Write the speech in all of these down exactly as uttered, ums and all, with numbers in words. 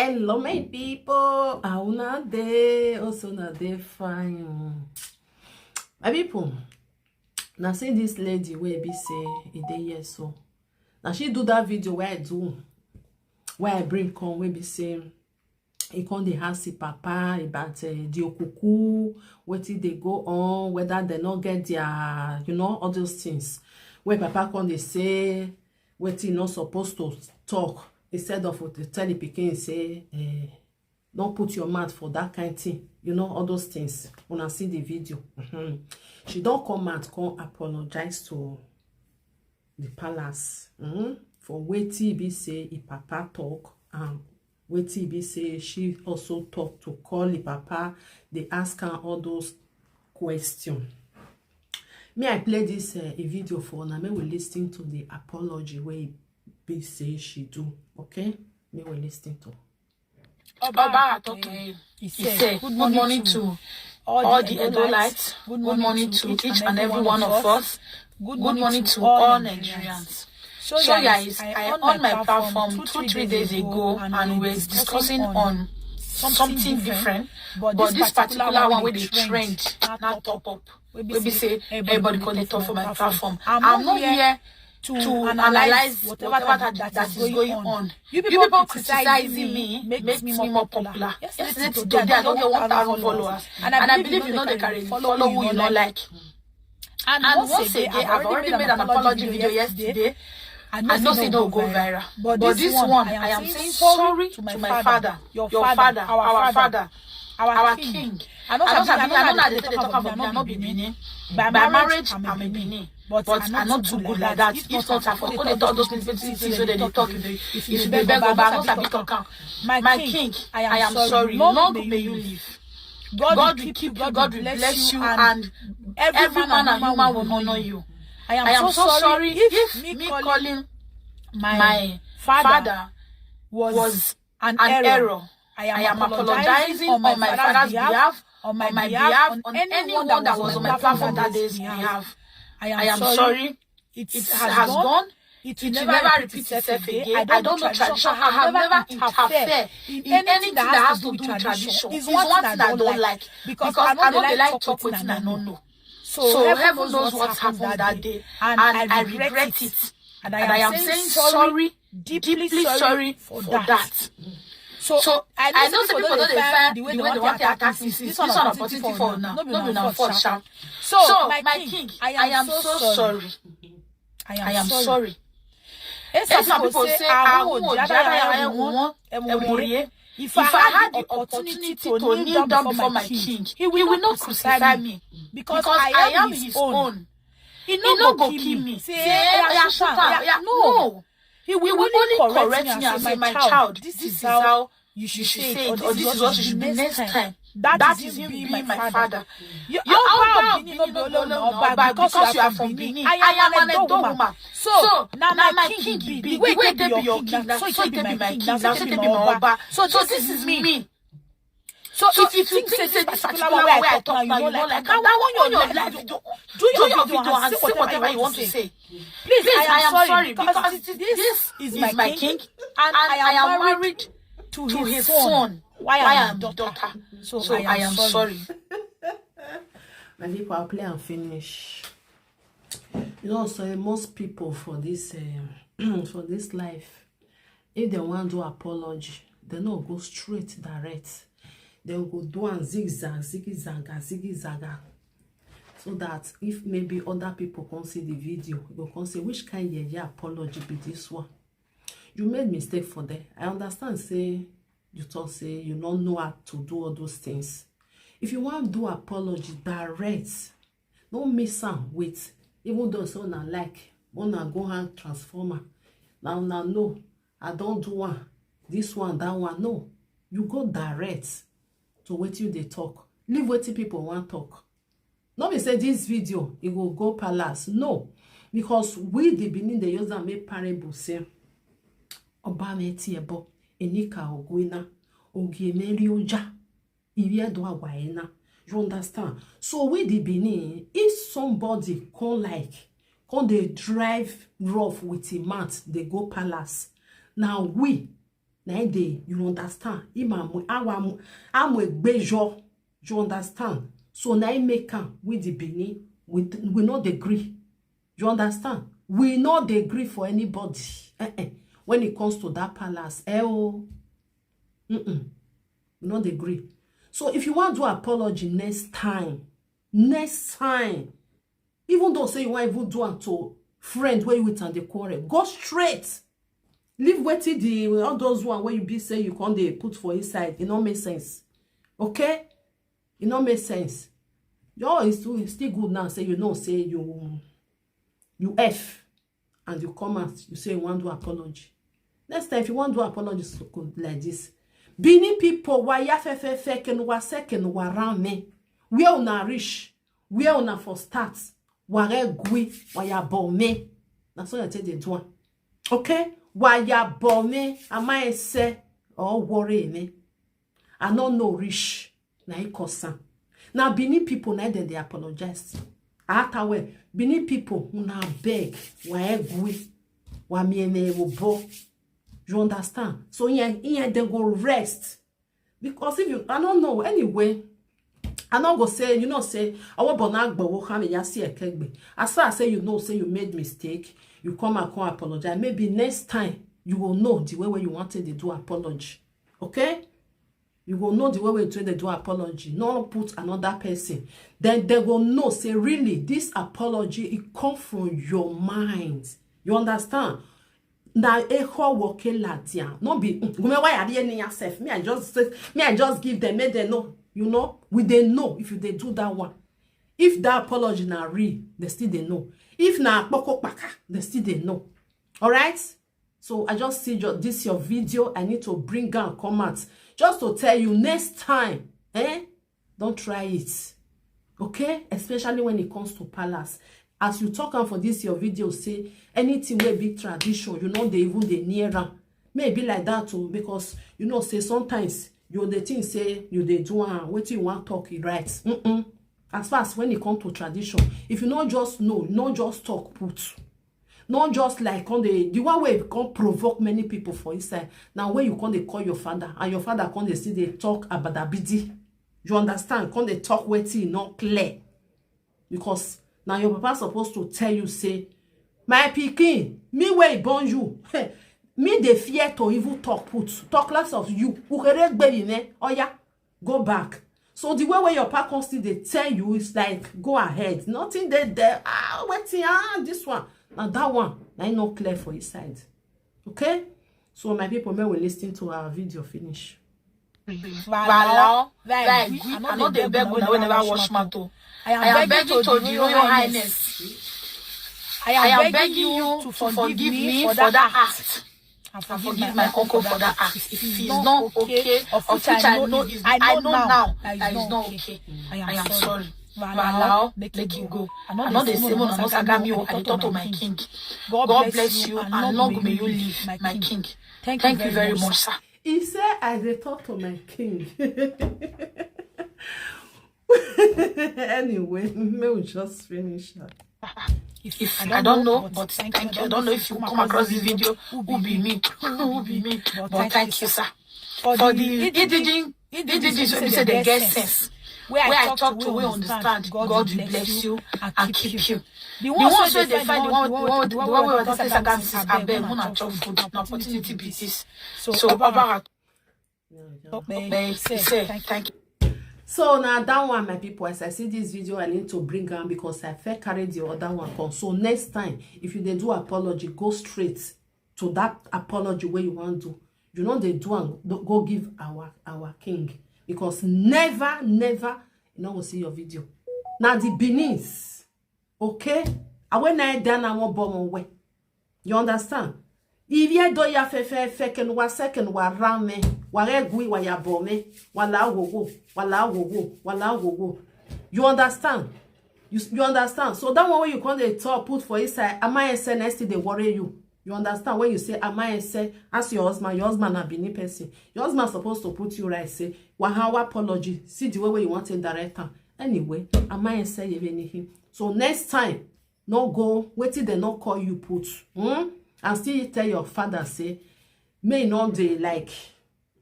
Hello, my people. How una dey? Also, na dey fine. My people, na see this lady wey be say e dey here so. Na she do that video wey I do, wey I bring come, wey be say e come dey ask e papa about, eh, the okuku, wetin dey go on, whether dem no get their, you know, all those things. Wey papa come dey say wetin e no suppose to talk, instead of to tell the pikin say, eh, "Don't put your mouth for that kind thing," you know, all those things. Una see the video. Mhm. She don come out, come apologize to the palace, mhm, for wetin e be say e papa talk, and wetin e be say she also talk to call e papa, dey ask am all those question. Me, I play this, uh, a video for una. Make we listen to the apology wey e be say she do. Okay, make we listen to. Oba Atoke, he said, "Good morning to all the Edolites. Good morning to each and every one of us. Good morning to all Nigerians. So, guys, I on my platform two, three days ago, and we're discussing on something different, but this particular one wey dey trend, na top up, wey be say everybody come dey talk for my platform. I'm not here to analyze whatever that, that is going on. You people criticizing me makes me more popular. Yesterday to today, I don get one thousand followers, and I believe you know they can follow who you no like." And once again, I've already made an apology video yesterday. I know say no go viral, but this one, I am saying sorry to my father, your father, our father, our king. I know, I know, I dey talk about Benin. By marriage, I'm a Benin, but I'm not too good like that. If not, I for go dey talk those plenty things wey dem dey talk. If you dey beg Oba, I no sabi talk am. My king, I am sorry. Long may you live. God will keep you, God will bless you, and every man and woman will honor you. I am so sorry if me calling my father was an error. I am apologizing on my father's behalf, on my behalf, on anyone that was on my platform that day's behalf. I am sorry. It has gone. It will never repeat itself again. I don't know tradition. I have never interfere in anything that has to do with tradition. It's one thing I don't like, because I no dey like talk wetin I no know. So heaven knows what happened that day, and I regret it. And I am saying sorry, deeply sorry for that. So I know some people don dey find the way they want to attack me since. This one na opportunity for una, no be una fault sha. So my king, I am so sorry. I am sorry. Some people say, "Awo jada ya won emorie." If I had the opportunity to kneel down before my king, he will not crucify me, because I am his own. He no go kill me. Say, "Oya, shoot am." No. He will only correct me and say, "My child, this is how you should say it, or this is what you should do next time." That is him being my father. Your Oba of Benin no be only Oba because you are from Benin. I am an Edo woman. So na my king be. The way e take be your king, na so e take be my king, na so e take be my Oba. So this is me. So if you think say this particular one wey I talk now, you no like am, that one your life. Do your video and say whatever you want to say. Please, I am sorry, because this is my king, and I am married to his son. Why I am daughter. So I am sorry. My people, I'll play and finish. You know, so most people for this, um, for this life, if they want to apology, they no go straight direct. They go do and zigzag, zigzag, zigzag. So that if maybe other people come see the video, they come say, "Which kind yeye apology be this one?" You made mistake for there. I understand say you talk say you don't know how to do all those things. If you want to do apology direct, no mix am with, even though say una like, una go hang transformer. Now, now, no, I don't do one, this one, that one. No, you go direct to wetin you dey talk. Leave wetin people wan talk. No be say this video e go go palace. No, because we the Benin dey use am make parable say, "Oba meti ebo, enika ogwina, ogi emeri oja, ibi edo agwaena." You understand? So we the Benin, if somebody come like, come dey drive rough with him mouth, dey go palace. Now we Na im dey, you understand? Im am awa am egbejo, you understand? So na im make am with the Benin, we we no dey gree. You understand? We no dey gree for anybody. Eh eh. When it comes to that palace, eh oh, mm-mm. We no dey gree. So if you wan do apology next time, next time, even though say you wan even do am to friend wey you with am dey quarrel, go straight. Leave wetin the all those one wey you be say you come dey put for inside, e no make sense. Okay? E no make sense. Your own is still, is still good now. Say you know say you you F and you come out, you say you wan do apology. Next time, if you wan do apology so good like this, Benin people, waya fefefe kenuwa se kenuwa ran me. Where una reach? Where una for start? Ware gui, waya bome. Na so I take dey do am. Okay? Waya bome, ama ese, or worry me. I no know reach. Na e cause am. Na Benin people na dem dey apologize. Atawe, Benin people, una beg, wa egwe, wa miene wo bo. You understand? So here, here dem go rest. Because if you, I don't know. Anyway, I no go say, you know, say, I want bona gbo wo kame ya si ekegbe. As far as say you know, say you made mistake, you come and come apologize. Maybe next time you will know the way where you wanted to do apology. Okay? You go know the way wey to dey do apology. No put another person. Then they go know say really this apology, it come from your mind. You understand? Na eho woke latia. No be, mm, gume why are you yourself? Me, I just say, me, I just give them, make them know. You know, we dey know if you dey do that one. If that apology na real, they still dey know. If na poko paka, they still dey know. All right? So I just see your, this your video. I need to bring am come out just to tell you next time, eh? Don't try it. Okay? Especially when it comes to palace. As you talk am for this your video, say anything wey be tradition, you know, they even dey near am. Maybe like that too, because you know, say sometimes you dey think say you dey do am, wetin you wan talk, e right. Mm-mm. As far as when it come to tradition, if you no just know, no just talk put. No just like on the the one way come provoke many people for inside. Now where you come dey call your father, and your father come dey still dey talk abadabidi. You understand? Come dey talk wetin e no clear. Because now your papa supposed to tell you say, my pikin, me wey born you, me dey fear to even talk put, talk less of you. Ukere gbe me, oya, go back. So the way where your papa come still dey tell you is like, go ahead. Nothing dey there. Ah, wetin, ah, this one. Now that one, na e no clear for inside. Okay? So my people, may we listen to our video finish. Wow, like, I no dey beg una wey never wash mouth o. I am begging to the Royal Highness. I am begging you to forgive me for that act. And forgive my uncle for that act. If he's not okay, of which I know is, I know now that he's not okay, I am sorry. Walao, make him go. I no dey say una no saga me o. I dey talk to my king. God bless you and long may you live, my king. Thank you very much, sir. He say I dey talk to my king. Anyway, may we just finish her. If I don't know, but thank you. I don't know if you come across this video, who be me? Who be me? But thank you, sir. For the indigenous, indigenous wey be say they get sense. Where I talk to, we understand. God will bless you and keep you. The ones wey dey find the one, the one, the one wey want to say saga me, abeg, una chop food. Na opportunity be this. So, Barbara, thank you. So now that one, my people, as I see this video, I need to bring am because I first carry the other one come. So next time, if you dey do apology, go straight to that apology where you want to. You know they do and go give our our king, because never, never, you know, will see your video. Now the Benin's, okay? I when I done, I won't bomb away. You understand? Ivie do ya fe fe fe ken wa se ken wa ran me, wa re gui wa ya bo me, wa la wo wo, wa la wo wo, wa la wo wo. You understand? You, you understand? So that one where you come dey talk put for inside, am I say next thing dey worry you? You understand? When you say am I say, ask your husband. Your husband na Benin person. Your husband supposed to put you right. Say, wahawa apology. See the way where you want to direct am. Anyway, am I say anything? So next time, no go, wetin dem no call you put. Hmm? And still tell your father say, may e no dey like,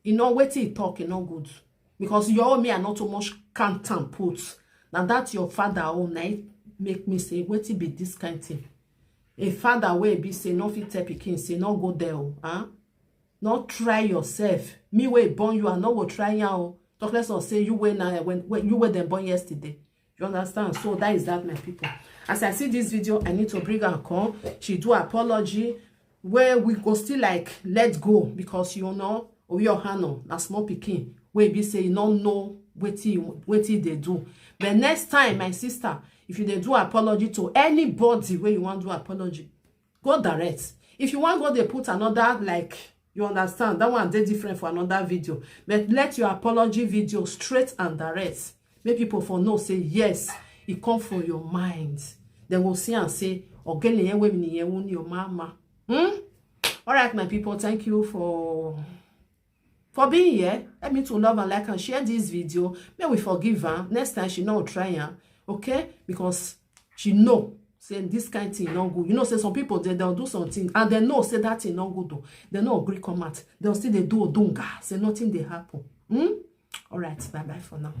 e no, wetin e talk, e no good. Because your own, me, I not too much count and put. Now that your father own, I make me say, wetin be this kind thing? A father wey be say no fit tell pikin say no go there o, huh? No try yourself. Me wey born you, I no go try am o. Talk less of say you wey na when, when you wey dem born yesterday. You understand? So that is that, my people. As I see this video, I need to bring her come. She do apology. Where we go still like let go because you know Oyohano na small pikin wey be say you no know wetin wetin dey do. But next time, my sister, if you dey do apology to anybody wey you wan do apology, go direct. If you wan go dey put another, like, you understand, that one dey different for another video. But let your apology video straight and direct. Make people for know say yes, e come from your mind. Dem go see and say, "Ogele yẹn wey mi nìyẹn wọ́n ní o mama." Hmm? All right, my people, thank you for for being here. Help me to love and like and share this video. May we forgive her. Next time she no try am, okay? Because she know say this kind thing no good. You know say some people, they don't do something and they know say that thing no good though. They no agree come out. They'll still they do odunga. Say nothing they happen. Hmm? All right, bye bye for now.